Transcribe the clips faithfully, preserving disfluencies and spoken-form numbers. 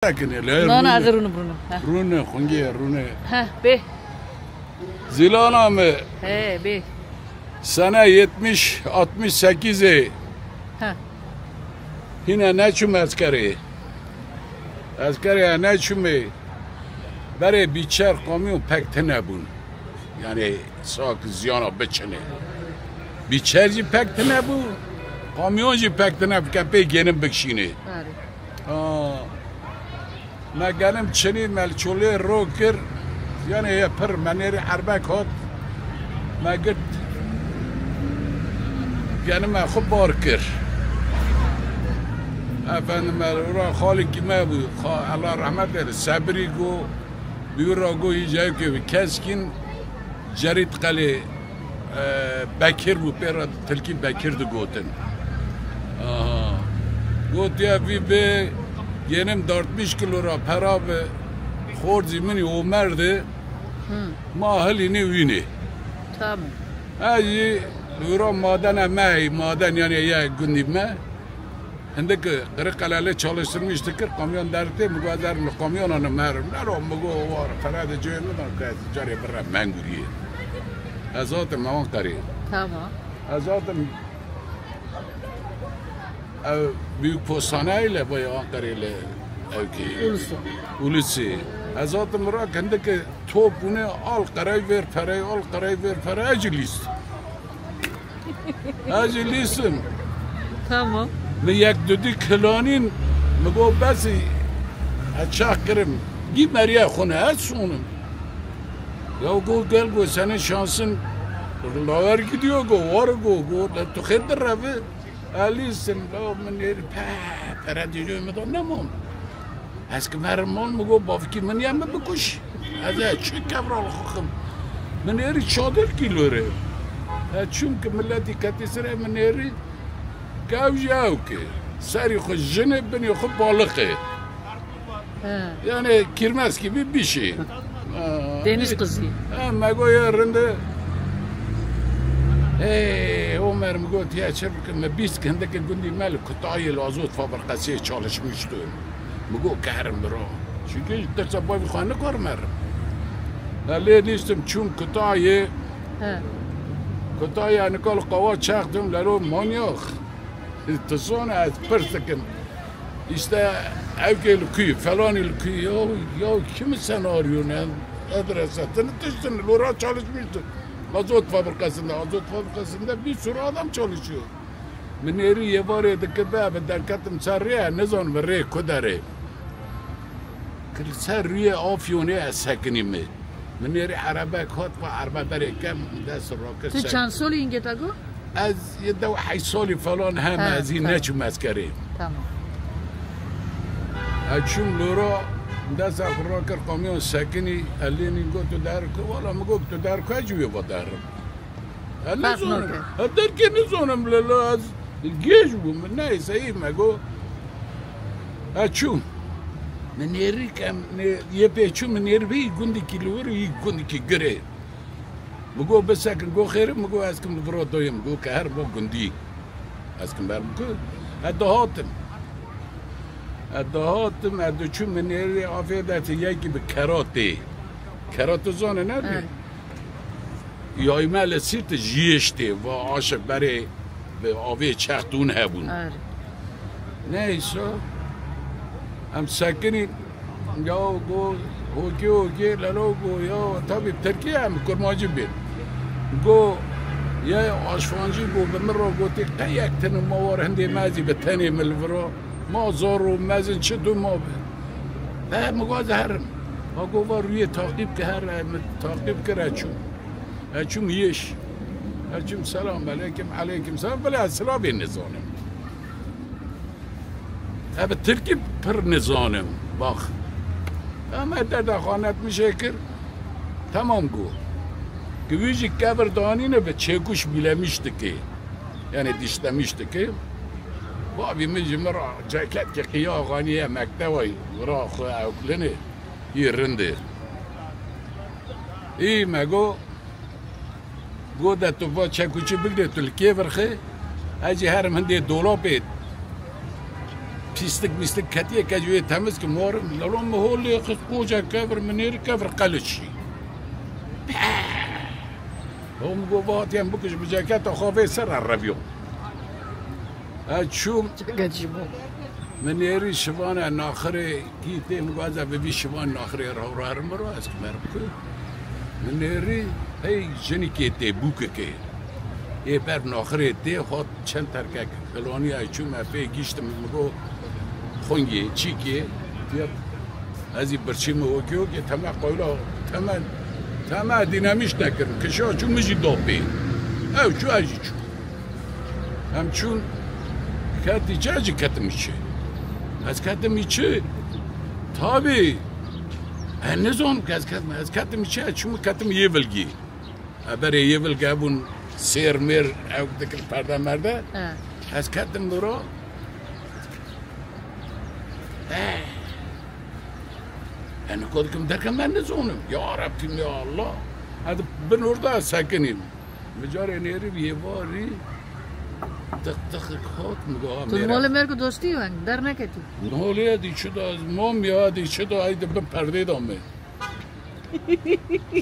Sekinê, le Na, na, ez rûne. Rûne, rûne. Heh, bê. Zîlana me. He, bê. Sene yetmiş, altmış sekizê. Heh. Hîne neçûm eskerê. Eskerê neçûmê. Berê bîçer kamyon pek tine bûn. Yani sak ziyana biçine. Bîçer jî pek tine bû. Kamyon jî pek tine bû. Ke pê genim bikşînê. Erê. Ha. Me genim çinî, me li çolê ro kir. Yanê ye pir, me nêrî erbek hat. Me girt. Genime xwe bar kir. Efendim, me ora xalikî me bû. Xa-, Allah rahmet eylesin. Sebrî go, bi wî ra go, hî cayekê bi keskîn cerît qelê. E, Bekir bû, pê re tilkî Bekir digotin. Aha. Gotiye vî bê genim dart bîst kilo ra pera bi xorzî min û merdê. Hı. Ma hilînî wînê. Tamam. Ez jî wira madene me, maden yani ye gundî me. Hindik Qiriqelelê çalıştırmıştı kir, kamyon dertê, mi go ez erim li kamyona ne merim. Nero, mi go war, ferede cihê min da, ke ez carê birre menguriyê. Ez hatim Ankarê. Tamam. Ez hatim ev büyük postaneyê le, vay Ankarê le, ev ki. Ulusu. Ulusi. Ez hatim ra hindik top bûne, al qerey ver perey, al qerey ver perey, ez jî lîst. Ez jî lîstim. Tamam. Mi yek dudî kilanîn, mi go besî, ez çax kirim. Gî meriye xwe ne, ez sonim. Ya go gel go senin şansın lawer gidiyor go, var go, go, tu xêr direve. Ez lîstim, la min êrî pe, pere dîlû mi da nemam. Ez ki merim mal mi got, "Bavkî min ye min bikuş." Ez ê çi kevra li xwe xim. Min êrî çadir kî lore. Ez çûm ki miletî ketî sirê min êrî kev ji ew ki. Serî xwe jinê, binê xwe baliqê. He. Yani kirmes gibi bir şey. Ha, Deniz kızı. Ha, me got ya rinde. Hey, Omer mi got ya çi bikim, me bîst hindekî gundî me li Kutayê li azot fabrikasiyê çalışmıştım. Mi got kerim biro. Çünkü tirsa bavî xwe nikarim herim. Ya lê dîstim çûm Kutayê. He. Kutayê nikal qawa çaxtim lelo manyak. Tu zana ez pirs dikim. İşte ev kê li kuyê, felanî li kuyê. Ya, ya kimi senaryo ne? Adrese, tini tiştin, lora çalışmıştım. Azot fabrikasında, azot fabrikasında bir sürü adam çalışıyor. Min êrî yê varê dikir be, bi derketim ser rê, nizanim rê ku derê. Kir ser rûyê Afyonê ez sekinî mi. Min êrî erebek hat, va erebe berê kem, dest rakir. Tu çend solî hingê te got? Ez yê dew heyt solî falan hem. Ha, ez hî tamam. Neçûm eskerê. Tamam. Ez çûm lora, dest xwe rakir, kamyon sekinî, elênî got tu derku, wala mi got tu derku, ez jî wê va derim. Ez nizonim. Ha, derkê nizonim li la ez gêj bûm. Neyse, î me got. Ez çûm. Min êrî kem, ne, yê pê çû min êrî bî gundikî li wir û yî gundikî girê. Mi got bisekin, got xêr e, mi got ez kim li vir doyê, mi got ke her bo gundî. Ez kim ber mi got. Ez dihatim. Ez dihatim, ez diçûm min êrî afê de yekî bi keratê. Keratê zane ne? Evet. Yayme li Sîrt jiyê ji tê, va aşe berê bi avê çextûn hebûn. Erê. Neyse, em sekinîn, ya go, hokê hokê, lelo go, ya tabî Tirkî em kurmancî bê. Go, ya aşfancî go, bi min re gotê, qe yek tini ma war hindê me zî bi tenê min li vir a. Ma zor û mezin çi du ma bi. He, mi got ez herim. Ma got va rûyê taqîb ke here, min taqîb kir, ez çûm. Ez çûm yêş. Ez çûm selam eleykim, eleykim selam. Bila ez silavê nizanim. Ez bi tirkî pir nizanim. Bax. Em ez derda xwe netmişê kir. Tamam got. Ki wî jî kevir danîne bi çêkuş bîlemiş dikê. Yani dişlemiş dikê. Bavî min ji min re ceketkê qiya xaniye mekteway, wira xwe ewklinê, hî rindê. Î me go, go de tu va çekuçî bigirê tu li kê virxê, ez jî herim hindê dolapê Pislik mislik ketiye ke wê temiz ki morim. Lelo mi holê xist qoca kevir, mi nêri kevir qeliçî. Hom go vatiyem bikij bi ceketa xwe vê ser e reviyon. E çûm. Çi keçî bû? Mi nêrî şivane naxirê kî têm go ez e bi vî şivan naxirê re hewra herim biro ez ki mer ku. Mi nêrî hey jinikê tê bûkikê. Ê ber naxirê tê hot çend terkek. Filoniya çûme pê giştim mi go xungê, çîkê, tiya ez ê birçî mi okê okê teme qoyla teme teme dînemiş nekirim. Kişa çû mi jî do pê. Ew çû ez jî çû. Em çûn ketî çi ez jî ketim içi. Ez ketim içi. Tabî. Ez nizanim ke ez ketim, ez ketim içi, ez çûm ketim yê vilgî. Eberê yê vilge bûn sêr mêr ew dikir perde merde. He. Ez ketim biro. Eh. Yani kodikim derken ben nizonim. Ya Rabbim ya Allah. Hadi bin orada sekinîm. Micarê nêrî bi yê varî tık tık hat mi go. Tu molê mêr ku dostî wen derneketî. Nolê di çi da mom ya di çi da ay di bin perdê da me.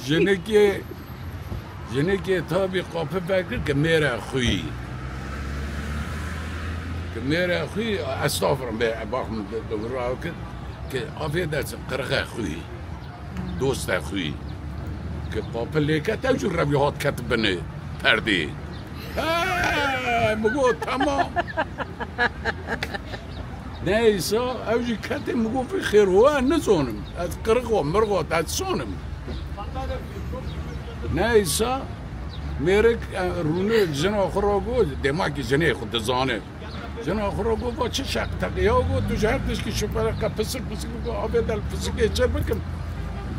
Jinikê, jinikê tabî qapî vekir ki mêre xwî. Ki mêre xwî, estağfurullah, bê, bak min di, di vira kir, ki afê dersin, qirxe xwî. Doste xwî. Ki qapî lê ket, ew jî revî hat ket binê perdê. He, mi got, tamam. Neysa, ew jî ketê min got, "Vî xêr ho, ez nizonim. Ez qirixo, mirxo, ez sonim." Neysa, mêrik, e, rûnê jina xwe ra got, dêma ki jinê xwe dizane. Jina xwe ra got, "Va çi şeq teqe ya?" Got, "Tu ji her tişkî şifere qe pisik pisik bike, avê del pisikê çê bikim."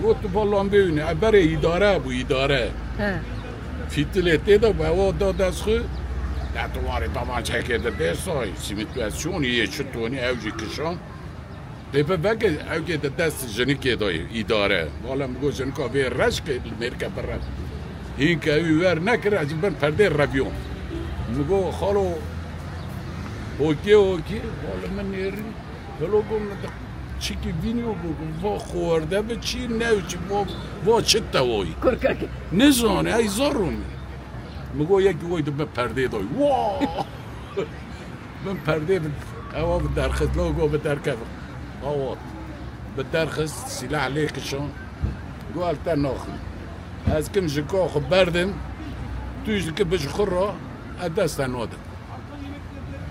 Got, "Tu va lambê wîne, e berê îdare bû, îdare." He. Fîtilê tê de bû, ewa da dest xwe. Ya tu warê tavan çekê de dê soy, simît tu ez çûnî, yê çi tonî, ew jî kişan. Pê pe veke, ew kê de dest jinikê dayê, îdare. Wala mi got jinika vê reş ke li mêrke bire. Hîn ke wî wer nekir, ez bin perdê reviyon. Mi got, "Xalo, hokê hokê, wala min nêrî." Helo got, "Min de çikî vînyo got, va xwerde bi çî, ne çi, va, va çi te woyî?" Kurkek. Nizane, ey zor rûmî. Mi got, "Yekî woy di bin perdê dayê." Wa! Bin perdê bi, ewa bi derxist, lo go bi derkevin. Awat. Bi derxist, sîlah lê kişan. Go el te naxin. Ez kim ji ka xwe berdim, tu ji ki bi ji xwe ra, e dest te nadim.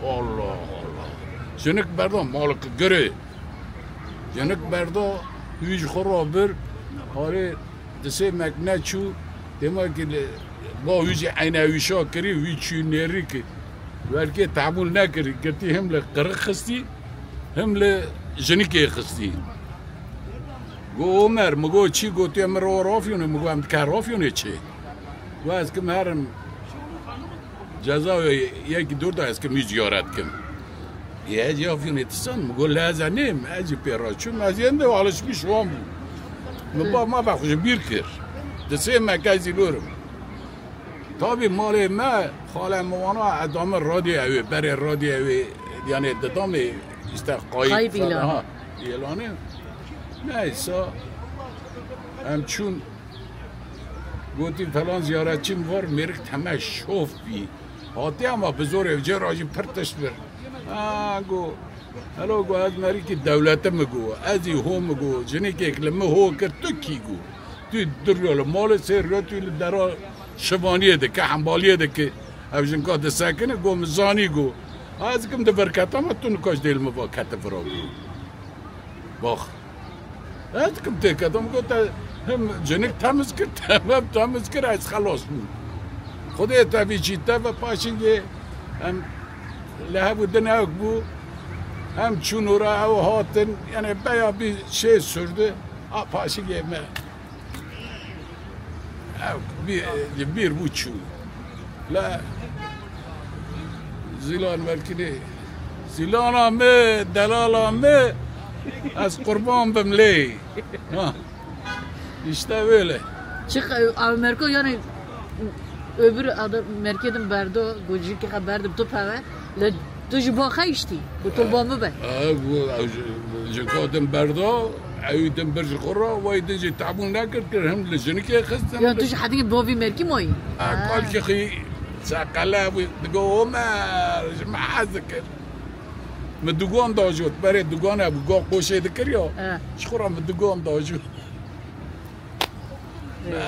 Allah Allah. Jinik berda malik girê. Jinik berda, wî ji xwe ra bir, harê Di sê mek neçû, dema ki li ba wî jî eyne wî şa kirî, wî çû nêrî ki welkê tehmûl nekirî, girtî him li qirix xistî, him li jinikê xistî. Go Omer, mi go çi? Gotiye min ro Rafyonê, mi go em dike Rafyonê çi? Go ez kim herim ceza wê yekî dûr da ez kim wî ziyaret kim. Ê, ez ya Fînê Tisan, mi got, "Lê ez nêm, ez jî pê re çûm, ez yên de alışmış wan bûm." Mi ba ma be xwe ji bîr kir. Di sê meke ez îlorim. Tabî malê me, xalê min wana edame radyo ew ê, berê radyo ew ê, yanê didamê, işte qayît Qayît falan, îlan. Ha, îlanê. Neyse, em çûn, gotî, "Falan ziyaretçî mi var, mêrik teme şof bî." Hatiye ama bi zorê cê ra jî pir tişt bir. Ha, go, "Helo," go, "ez merîkî dewlete," mi go, "ez î ho," mi go, "jinikek li mi ho kir, tu kî?" Go, "Tu du riyo li malê, sê riyo tu li dera şivaniyê dike, hembaliyê dike. Ev jinka disekine," go, "Min zanî," go, "ez dikim di vir keta me, tu nikaş dê li min va kete vira," go. Bax. Ez dikim têketim, got, "Te him cinik temiz kir, te him temiz kir, ez xelas bûm." Xwedê tevî çî te ve paşî yê em li hev û din ew bû, em çûn ora ew hatin, yani beya bir şey sürdü, a paşî yê me. Ew bî-, ji bîr bû çû. Le Zîlan welkî nê. Zîlana me, delala me, ez qurban bim lê. Ha. İşte böyle. Çi qe-, ev merko yani öbür adı merkezin berdo, gojiki xeberdim tu peve. Le Tu ji bo xwe hiştî, ku tu li bo min be. Ew, ew ji, ji ka din berda, ew din bir ji xwe re, wey din jî tebûn nekir, kir him li jinikê xistin. Ya tu ji hedî bo vî merkî mayî? Ha, kalkî xî, çeqele bû, digo Omer, ji me hez dikir. Min dugan da jot, berê dugan hebû, ga qoşê dikir ya. He. Ji xwe re min dugan da jot. He.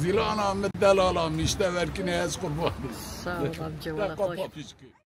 Zîlana min delala, mişte verkinê ez qurban. Sağ ol amca, wala xweş.